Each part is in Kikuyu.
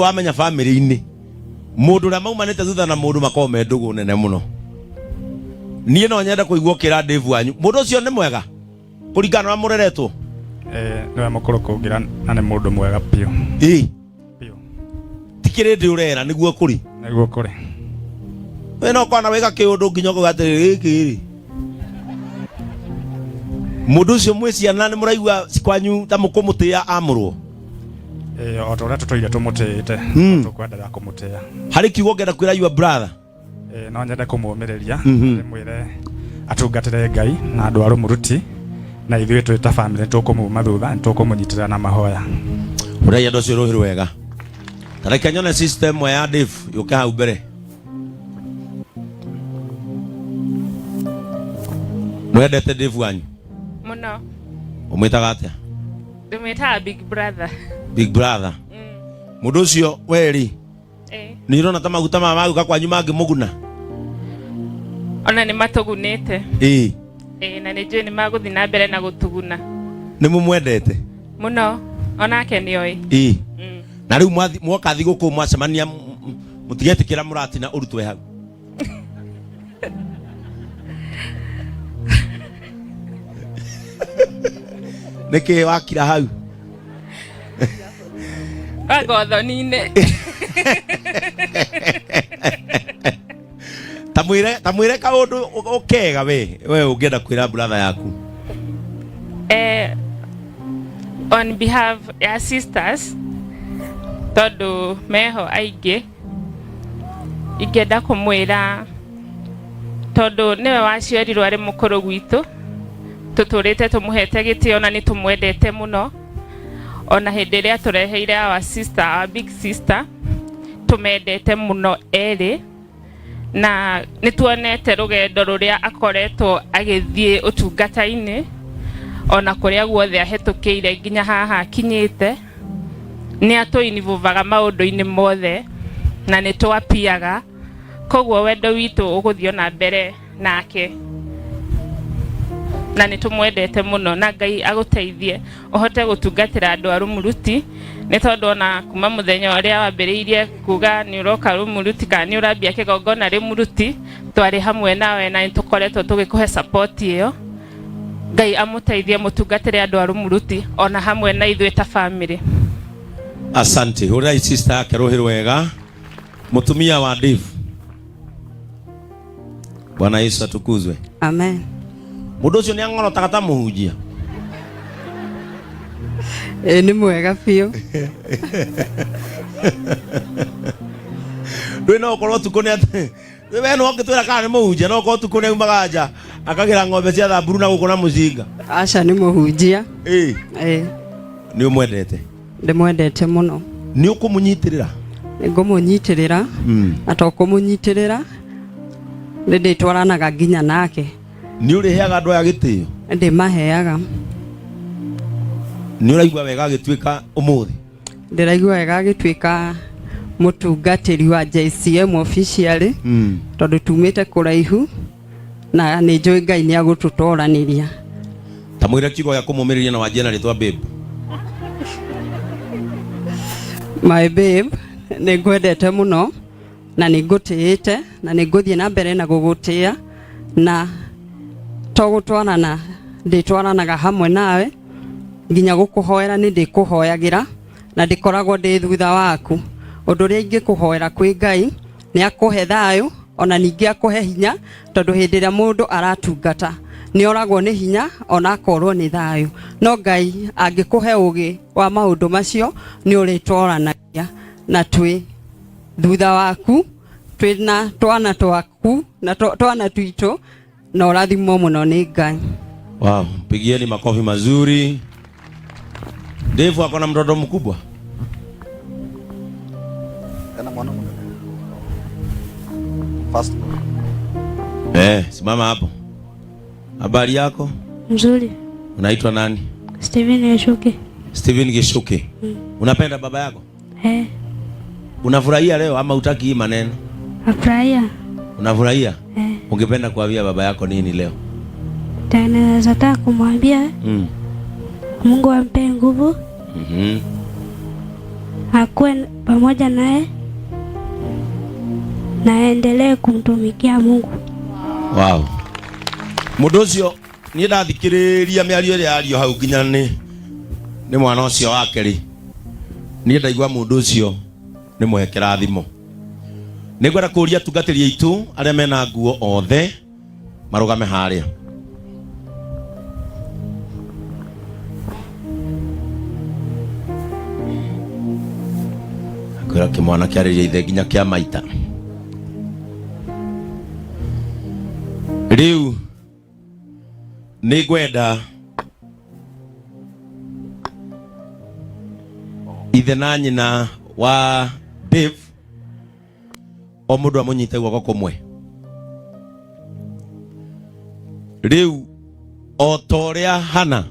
Wamenya family-inĩ mũndũ ũrĩa maumanĩte thutha na mũndũ makoragwo me ndũgũ nene mũno. Niĩ no nyende kũigua ũkĩra Dave wanyu mũndũ ũcio nĩ mwega kũringana na ũrĩa mũreretwo. Eh, nĩwe mũkũrũ kũngĩra na nĩ mũndũ mwega biũ. Ĩ. Biũ. Ti kĩrĩndĩ ũrera nĩguo kũrĩ. Nĩguo kũrĩ. We no kwana wĩka kĩũndũ nginya ũkauga atĩrĩrĩ, gĩkĩ rĩ, mũndũ ũcio mwĩ ciana nĩ mũraigua kwanyu ta mũkũmũtĩa amũrwo? Ĩĩ, o ta ũrĩa tũtũire tũmũtĩĩte, tũkwendelea kũmũtĩa. Harĩ kiugo ũngĩenda kwĩra your brother? Ĩĩ, no nyende kũmũmĩrĩria, ndĩmwĩre atungatĩre Ngai na andũ a Rũmũruti, na ithuĩ twĩ ta bamĩrĩ nĩtũkũmuma thutha, nĩtũkũmũnyitĩrĩra na mahoya. Ũrai andũ acio rũhĩ rwega. Ta reke nyone system ĩmwe ya Dave yũke hau mbere. Mwendete Dave wanyu? Mũno. Ũmwĩtaga atĩa? Ndĩmwĩtaga Big Brother. Big Brother. Mũndũ ũcio weri nĩ ũrona ta maguta ma maguka kwanyu mangĩmũguna? Ona nĩ matũgunĩte. Ĩĩ. Ĩĩ, na nĩ njũĩ nĩ magũthiĩ na mbere na gũtuguna. Nĩ mũmwendete? Mũno, onake nĩ oĩ. Ĩĩ. Na rĩu mwoka thigũkũ mwacemania mũtigetĩkĩra mũratina ũrutwe hau. Nĩkĩ wakira hau? Wagothoni-inĩ. Tamwĩre tamwĩre kaũndũ ũkega we ũngĩenda kwĩra brother yaku. On behalf ya sisters, tondũ meho aingĩ, ingĩenda kũmwĩra tondũ nĩwe waciarirwo arĩ mũkũrũ gwitũ, tũtũrĩte tũmũhete gĩtĩo na nĩ tũmwendete mũno. Ona hĩndĩ ĩrĩa tũreheire our sister, our big sister, tũmendete mũno erĩ, na nĩ tuonete rũgendo rũrĩa akoretwo agĩthiĩ ũtungata-inĩ, ona kũrĩa guothe ahĩtũkĩire nginya haha akinyĩte. Nĩ atũinivuvaga maũndũ-inĩ mothe na nĩ twapiaga, koguo wendo witũ ũgũthiĩ ona mbere nake, na nĩ tũmwendete mũno, na Ngai agũteithie ũhote gũtungatĩra andũ a Rũmũruti, nĩ tondũ ona kuma mũthenya ũrĩa wambĩrĩirie kuga nĩ ũroka Rũmũruti kana nĩ ũrambia kĩgongona Rũmũruti, twarĩ hamwe nawe na nĩ tũkoretwo tũgĩkũhe support ĩyo. Ngai amũteithie mũtungatĩre andũ a Rũmũruti ona hamwe na ithuĩ ta family. Asante. Hũrĩrai sister yake rũhĩ rwega. Mũtumia wa Dave. Bwana Yesu atukuzwe. Amen. Mũndũ ũcio nĩ ang'orotaga ta mũhunjia. Ĩ nĩ mwega biũ. Ndũĩ no ũkorwo ũtukũ nĩ atĩ we no ũngĩtwĩra kana nĩ mũhunjia, no ũkorwo ũtukũ nĩ aumaga nja akagĩra ng'ombe cia thamburu na gũkũ na mũcinga. Aca nĩ mũhunjia. Ĩ. Ĩ. Nĩ ũmwendete? Ndĩmwendete mũno. Nĩ ũkũmũnyitĩrĩra? Nĩngũmũnyitĩrĩra. Na to kũmũnyitĩrĩra, nĩ ndĩtwaranaga nginya nake. Nĩ ũrĩheaga andũ aya gĩtĩo? Ndĩmaheaga. Nĩ ũraigua wega agĩtuĩka ũmũthĩ? Ndĩraigua wega agĩtuĩka mũtungatĩri wa JCM officially, tondũ tumĩte kũraihu na nĩ njũĩ Ngai nĩ agũtũtoranĩria. Ta mwĩre kiugo gĩa kũmũmĩrĩria na wanjie na rĩtwa babe. My babe, nĩ ngwendete mũno na nĩ ngũtĩĩte na nĩ ngũthiĩ na mbere na gũgũtĩĩa, na to gũtwarana ndĩtwaranaga hamwe nawe nginya gũkũhoera nĩ ndĩkũhoyagĩra na ndĩkoragwo ndĩ thutha waku. Ũndũ ũrĩa ingĩkũhoera kwĩ Ngai nĩ akũhe thayũ, ona ningĩ akũhe hinya, tondũ hĩndĩ ĩrĩa mũndũ aratungata nĩ oragwo nĩ hinya ona akorwo nĩ thayũ, no Ngai angĩkũhe ũgĩ wa maũndũ macio nĩ ũrĩtwaranagia na twĩ thutha waku, twĩ na twana twaku na twana twitũ, na ũrathimwo mũno nĩ Ngai. Wow, pigieni makofi mazuri. Dave ako na mtoto mkubwa? Ena mwana munene. First born. Simama hapo. Habari yako? Nzuri. Unaitwa nani? Steven Gishuki. Steven Gishuki. Unapenda baba yako? Unafurahia leo ama hutaki hii maneno? Nafurahia. Unafurahia? Ungependa kuambia baba yako nini leo? Naweza taka kumwambia Mungu ampe nguvu. Akuwe pamoja naye na aendelee kumtumikia Mungu. Wow. Mũndũ ũcio niĩ ndathikĩrĩria mĩario ĩrĩa yario hau nginya nĩ nĩ mwana ũcio wake rĩ, niĩ ndaigua mũndũ ũcio nĩ mũhe kĩrathimo. Nĩ ngwenda kũria atungatĩri aitũ arĩa mena nguo othe marũgame harĩa. Kwĩra kĩmwana kĩarĩria ithe nginya kĩa maita. Rĩu nĩ ngwenda ithe na nyina wa Dave o mũndũ amũnyite guoko kũmwe. Rĩu o ta ũrĩa Hana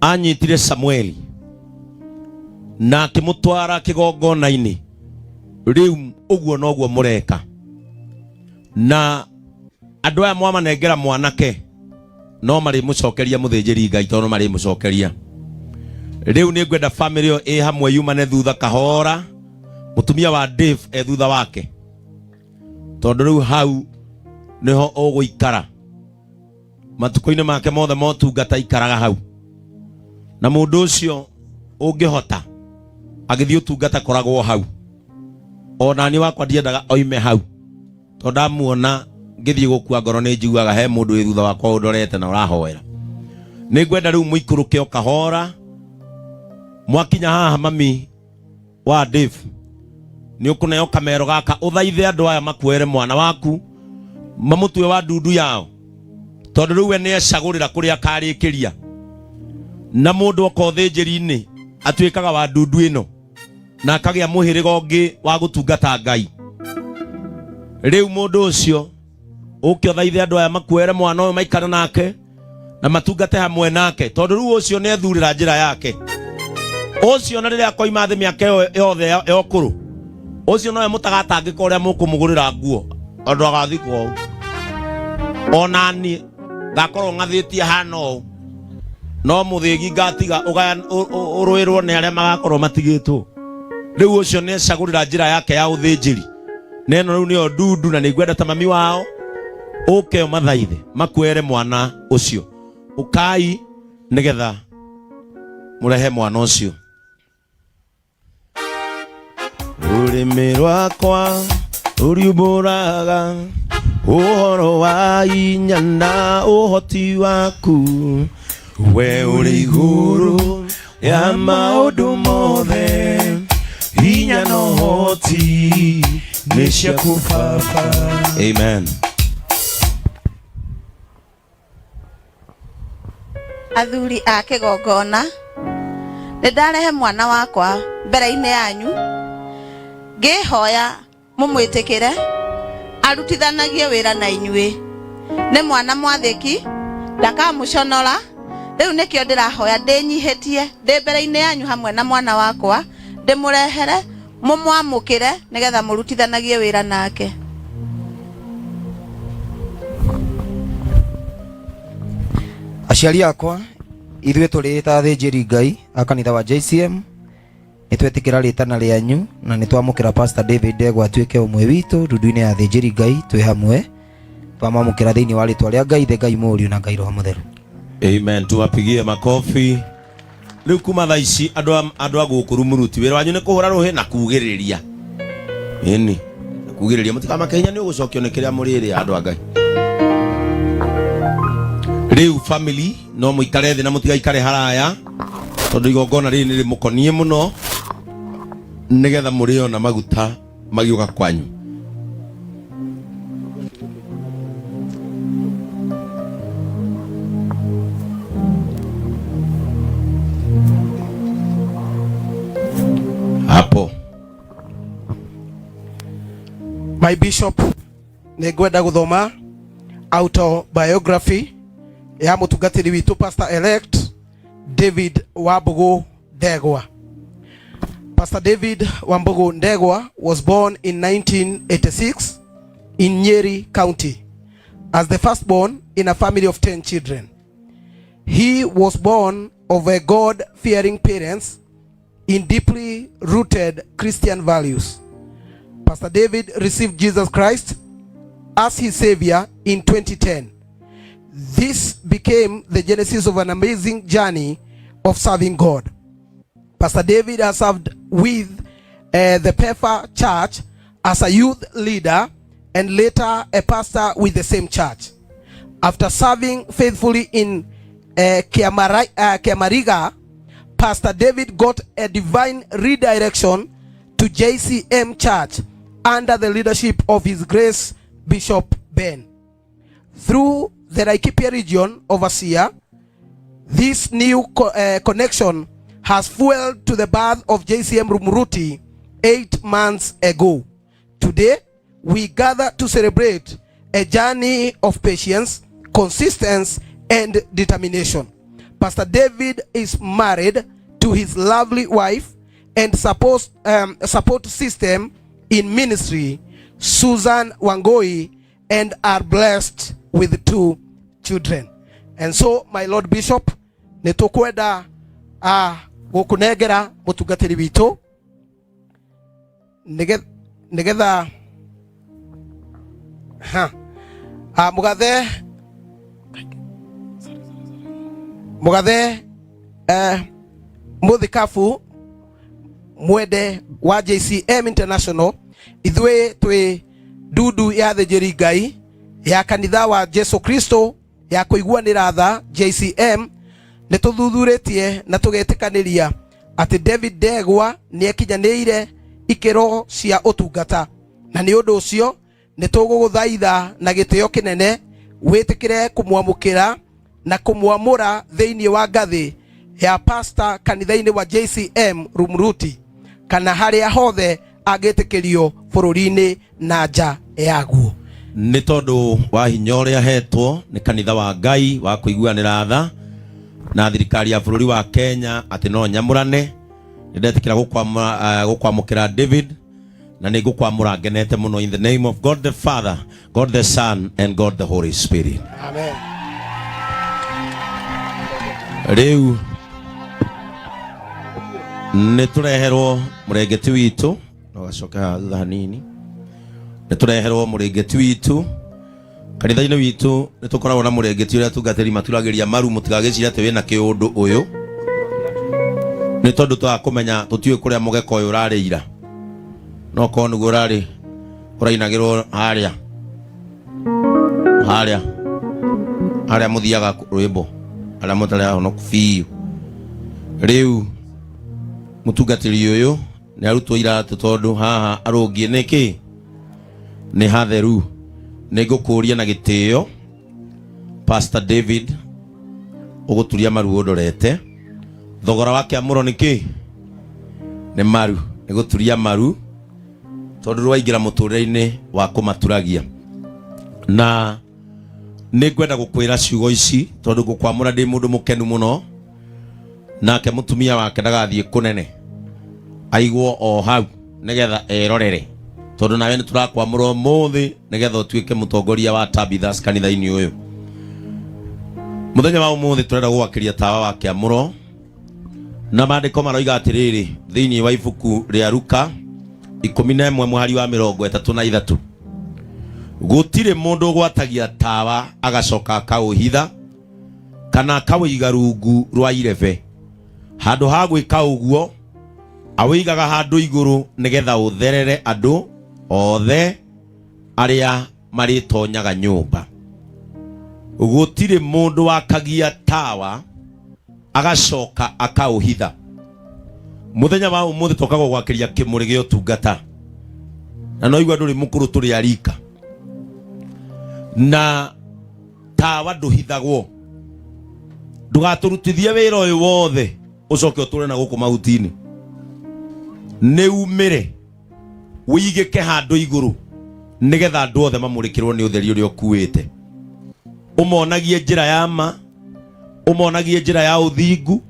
anyitire Samueli na akĩmũtwara kĩgongona-inĩ, rĩu ũguo noguo mũreka. Na andũ aya mwamanengera mwanake no marĩmũcokeria mũthĩnjĩri Ngai tondũ no marĩmũcokeria. Rĩu nĩ ngwenda famĩlĩ ĩyo ĩ hamwe yumane thutha kahora, mũtumia wa Dave e thutha wake, tondũ rĩu hau nĩho ũgũikara matukũ-inĩ make mothe motungata, ikaraga hau na mũndũ ũcio ũngĩhota agĩthiĩ ũtungata koragwo hau. Ona niĩ wakwa ndiendaga oime hau, tondũ ndamuona ngĩthiĩ gũkua ngoro nĩ njiguaga he mũndũ wĩ thutha wakwa ũndorete na ũrahoera. Nĩ ngwenda rĩu mũikũrũke o kahora. Mwakinya haha, mami wa Dave, nĩ ũkũneo kamero gaka ũthaithe andũ aya makuoere mwana waku mamũtue wa ndundu yao, tondũ rĩu we nĩ ecagũrĩra kũrĩa akarĩkĩria. Na mũndũ oka ũthĩnjĩri-inĩ atuĩkaga wa ndundu ĩno na akagĩa mũhĩrĩga ũngĩ wa gũtungata Ngai. Rĩu mũndũ ũcio ũke ũthaithe andũ aya makuoere mwana ũyũ maikare nake na matungate hamwe nake, tondũ rĩu ũcio nĩ ethurĩra njĩra yake. Ũcio na rĩrĩa akoima thĩ mĩaka ĩyo yothe ya ũkũrũ, ũcio nowe mũtagatangĩka ũrĩa mũkũmũgũrĩra nguo, tondũ agathikwo ũũ. Ona niĩ ngakorwo ng'athĩtie hana ũũ, no mũthĩgi ngatiga ũrũĩrwo nĩ arĩa magakorwo matigĩtwo. Rĩu ũcio nĩ ecagũrĩra njĩra yake ya ũthĩnjĩri, na ĩno rĩu nĩyo ndundu, na nĩ ngwenda ta mami wao ũke ũmathaithe makuere mwana ũcio. Ũkai nĩgetha mũrehe mwana ũcio. Rũrĩmĩ rwakwa rũriumbũraga ũhoro wa inya na ũhoti waku, we ũrĩ igũrũ ya maũndũ mothe, hinya na ũhoti nĩ ciaku Baba. Amen. Athuri a kĩgongona, nĩ ndarehe mwana wakwa mbere-inĩ yanyu, ngĩhoya mũmwĩtĩkĩre arutithanagie wĩra na inyuĩ. Nĩ mwana mwathĩki, ndakamũconora. Rĩu nĩkĩo ndĩrahoya ndĩnyihĩtie ndĩ mbere-inĩ yanyu hamwe na mwana wakwa, ndĩmũrehere mũmwamũkĩre nĩgetha mũrutithanagie wĩra nake. Aciari akwa, ithuĩ tũrĩ ta athĩnjĩri Ngai a kanitha wa JCM nĩ twetĩkĩra rĩtana rĩanyu na nĩ twamũkĩra Pastor David Ndegwa atuĩke ũmwe witũ ndundu-inĩ ya athĩnjĩri Ngai. Twĩ hamwe twamamũkĩra thĩinĩ wa rĩtwa rĩa Ngai Ithe, Ngai Mũriũ na Ngai Roho Mũtheru. Amen. Tuwapigie makofi. Rĩu kuma thaa ici andũ a gũkũ Rumuruti, wĩra wanyu nĩ kũhũra rũhĩ na kugĩrĩria. Ĩni, na kugĩrĩria mũtikamake hinya nĩ ũgũcokio nĩ kĩrĩa mũrĩrĩa andũ a Ngai. Rĩu family no mũikare thĩ na mũtigaikare haraya, tondũ igongona rĩrĩ nĩ rĩmũkoniĩ mũno, nĩgetha mũrĩo na maguta magĩũka kwanyu. Hapo. My bishop, nĩ ngwenda gũthoma autobiography ya mũtungatĩri witũ pastor elect David Wambugu Ndegwa. Pastor David Wambugu Ndegwa was born in 1986 in Nyeri County as the firstborn in a family of 10 children. He was born of a God-fearing parents in deeply rooted Christian values. Pastor David received Jesus Christ as his savior in 2010. This became the genesis of an amazing journey of serving God. Pastor David has served with the PEFA Church as a youth leader and later a pastor with the same church. After serving faithfully in Kiamariga, Pastor David got a divine redirection to JCM Church under the leadership of His Grace Bishop Ben. Through the Laikipia region overseer, this new connection has fueled to the birth of JCM Rumuruti 8 months ago. Today, we gather to celebrate a journey of patience, consistency, and determination. Pastor David is married to his lovely wife and support system in ministry, Susan Wangoi, and are blessed with 2 children. And so, my Lord Bishop, nĩtũkwenda gũkũnengera mũtungatĩri witũ nĩgetha ha mũgathe mũthikabu mwende wa JCM International, ithuĩ twĩ ndundu ya thĩnjĩri Ngai ya kanitha wa Jesu Kristo ya kũiguanĩra tha JCM, nĩ tũthuthurĩtie na tũgetĩkanĩria atĩ David Ndegwa nĩ ekinyanĩire ikĩro cia ũtungata, na nĩ ũndũ ũcio nĩ tũgũgũthaitha na gĩtĩo kĩnene wĩtĩkĩre kũmwamũkĩra na kũmwamũra thĩinĩ wa ngathĩ ya pastor kanitha-inĩ wa JCM Rumuruti kana harĩa hothe angĩtĩkĩrio bũrũri-inĩ na nja yaguo. Nĩ tondũ wa hinya ũrĩa ahetwo nĩ kanitha wa Ngai wa kũiguanĩra tha na thirikari ya bũrũri wa Kenya atĩ no nyamũrane, nĩ ndetĩkĩra gũkwamũkĩra David, na nĩ ngũkwamũra ngenete mũno in the name of God the Father, God the Son and God the Holy Spirit. Amen. Rĩu nĩ tũreherwo mũrengeti witũ, no gacoke haha thutha hanini. Nĩ tũreherwo mũrengeti witũ kanitha-inĩ witũ, nĩ tũkoragwo na mũrengeti ũrĩa atungatĩri maturagĩria maru, mũtigagĩcirie atĩ wĩna kĩũndũ ũyũ, nĩ tondũ twakũmenya tũtiũĩ kũrĩa mũgeka ũyũ ũrarĩira, no korwo nĩguo ũrarĩ ũrainagĩrwo harĩa harĩa harĩa mũthiaga rwĩmbo harĩa mũtarĩ ahonoku biũ. Rĩu mũtungatĩri ũyũ nĩ arutwo iratũ tondũ haha arũngiĩ nĩkĩ nĩ hatheru. Nĩ ngũkũria na gĩtĩo Pastor David ũgũturia maru ũndorete. Thogora wa kĩamũro nĩ kĩ? Nĩ maru, nĩ gũturia maru tondũ rwaingĩra mũtũrĩre-inĩ wa kũmaturagia. Na nĩ ngwenda gũkwĩra ciugo ici tondũ ngũkwamũra ndĩ mũndũ mũkenu mũno, nake mũtumia wake ndagathiĩ kũnene, aigwo o hau nĩgetha erorere, tondũ nawe nĩ tũrakwamũra ũmũthĩ nĩgetha ũtuĩke mũtongoria wa Tabithas kanitha-inĩ ũyũ. Mũthenya wa ũmũthĩ tũrenda gũgwakĩria tawa wa kĩamũro, na maandĩko maroiga atĩrĩrĩ thĩinĩ wa ibuku rĩa Luka 11 mũhari wa 33, gũtirĩ mũndũ ũgwatagia tawa agacoka akaũhitha kana akawĩiga rungu rwa irebe. Handũ ha gwĩka ũguo awĩigaga handũ igũrũ nĩgetha ũtherere andũ othe arĩa marĩtonyaga nyũmba. Gũtirĩ mũndũ wakagia tawa agacoka akaũhitha. Mũthenya wa ũmũthĩ tũkaga gwakĩria kĩmũrĩ gĩa ũtungata, na no igua ndũrĩ mũkũrũ tũrĩ arika, na tawa ndũhithagwo. Ndũgatũrutithie wĩra ũyũ wothe ũcoke ũtũre na gũkũ mahuti-inĩ. Nĩ umĩre wĩigĩke handũ igũrũ nĩgetha andũ othe mamũrĩkĩrwo nĩ ũtheri ũrĩa ũkuĩte. Ũmonagie njĩra ya ma, ũmonagie njĩra ya ũthingu,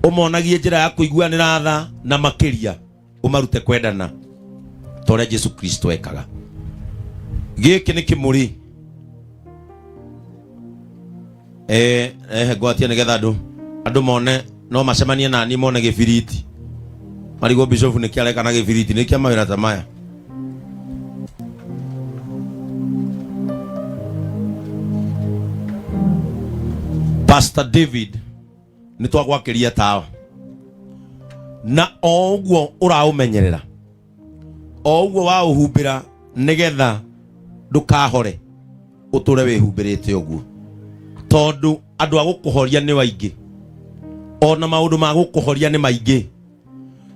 ũmonagie njĩra ya kũiguanĩra tha, na makĩria ũmarute kwendana ta ũrĩa Jesu Kristo ekaga. Gĩkĩ nĩ kĩmũrĩ. Ngwatie nĩgetha andũ mone no macemanie na niĩ mone gĩbiriti. Marigwo bishofu nĩ kĩareka na gĩbiriti nĩ kĩa mawĩra ta maya. Pastor David nĩ twagwakĩria tawa na o ũguo ũraũmenyerera o ũguo waũhumbĩra nĩgetha ndũkahore ũtũre wĩhumbĩrĩte ũguo tondũ andũ a gũkũhoria nĩ waingĩ ona maũndũ ma gũkũhoria nĩ maingĩ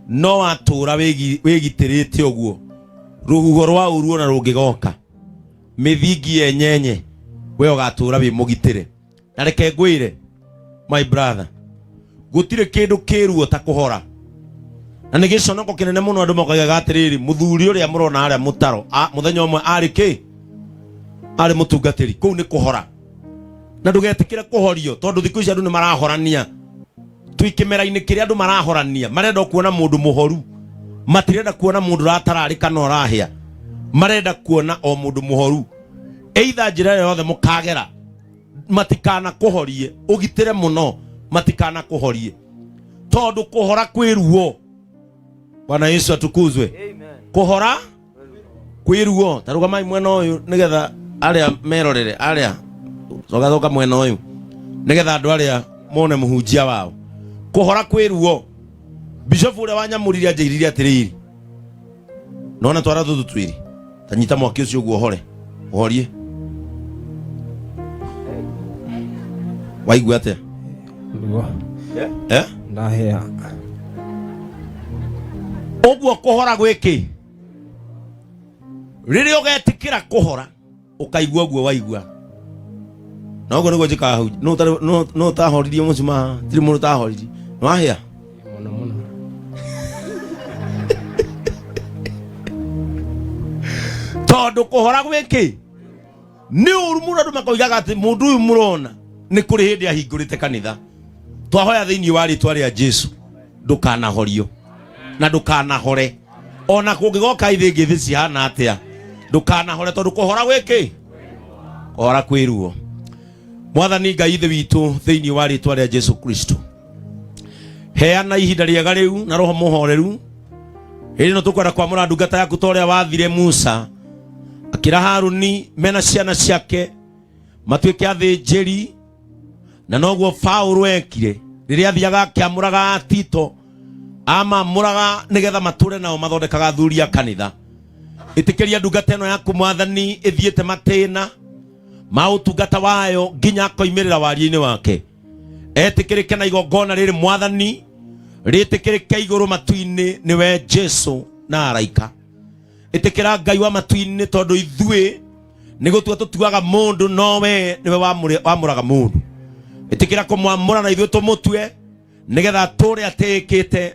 no watũra wĩgitĩrĩte ũguo rũhuho rwa ũru ona rũngĩgoka mĩthingi yenyenye we ũgatũra wĩ mũgitĩre. Na reke ngwĩre my brother, gũtirĩ kĩndũ kĩruo ta kũhora na nĩ gĩconoko kĩnene mũno andũ mokaga atĩrĩrĩ mũthuri ũrĩa mũrona harĩa mũtaro mũthenya ũmwe arĩ kĩ arĩ mũtungatĩri kũu nĩ kũhora na ndũgetĩkĩre kũhorio tondũ thikũ ici andũ nĩ marahorania twĩ kĩmera-inĩ kĩrĩa andũ marahorania marenda kuona mũndũ mũhoru matirenda kuona mũndũ ũratararĩ kana ũrahĩa marenda kuona o mũndũ mũhoru either njĩra ĩyo yothe mũkagera matikana kũhorie ũgitĩre mũno matikana kũhorie tondũ kũhora kwĩ ruo. Bwana Yesu atukuzwe. Kũhora kwĩ ruo. Ta rũgamai mwena ũyũ nĩgetha arĩa merorere arĩa coka coka mwena ũyũ nĩgetha andũ arĩa mone mũhunjia wao. Kũhora kwĩ ruo. Bishofu ũrĩa wanyamũrire anjĩrire atĩrĩrĩ nona twara tũtũ twĩrĩ ta nyita mwaki ũcio ũguo ũhore ũhorie waigua atĩa? Ruo. Eh? Ndahĩa. Ũguo kũhora gwĩkĩ rĩrĩa ũgetĩkĩra kũhora ũkaigua ũguo waigua na ũguo nĩguo njĩkaga hau no ũtahoririe mũcumaa tirĩ mũndũ ũtahoririe nĩwahĩa Mũno mũno. Tondũ kũhora gwĩkĩ nĩ ũru mũno andũ makoigaga atĩ mũndũ ũyũ mũrona nĩ kũrĩ hĩndĩ ahingũrĩte kanitha. Twahoya thĩinĩ wa rĩtwa rĩa Jesu ndũkanahorio na ndũkanahore ona kũngĩgoka ithĩngĩ thĩ cihana atĩa ndũkanahore tondũ kũhora gwĩkĩ kũhora kwĩ ruo. Mwathani Ngai ithe witũ thĩinĩ wa rĩtwa rĩa Jesu Kristo heana ihinda rĩega rĩu na roho mũhoreru hĩndĩ ĩno tũkwenda kwamũra ndungata yaku ta ũrĩa wathire Musa akĩra Haruni mena ciana ciake matuĩke athĩnjĩri na noguo Paũlũ ekire rĩrĩa athiaga akĩamũraga Tito amamũraga nĩgetha matũre nao mathondekaga athuri a kanitha. Ĩtĩkĩria ndungata ĩno yaku Mwathani ĩthiĩte matĩna ma ũtungata wayo nginya akoimĩrĩra waria-inĩ wake etĩkĩrĩke na igongona rĩrĩ Mwathani rĩtĩkĩrĩke igũrũ matu-inĩ nĩwe Jesu na araika. Ĩtĩkĩra Ngai wa matu-inĩ tondũ ithuĩ nĩ gũtua tũtuaga mũndũ no we nĩwe wamũraga mũndũ. Ĩtĩkĩra kũmwamũra na ithuĩ tũmũtue nĩgetha atũre atĩĩkĩte.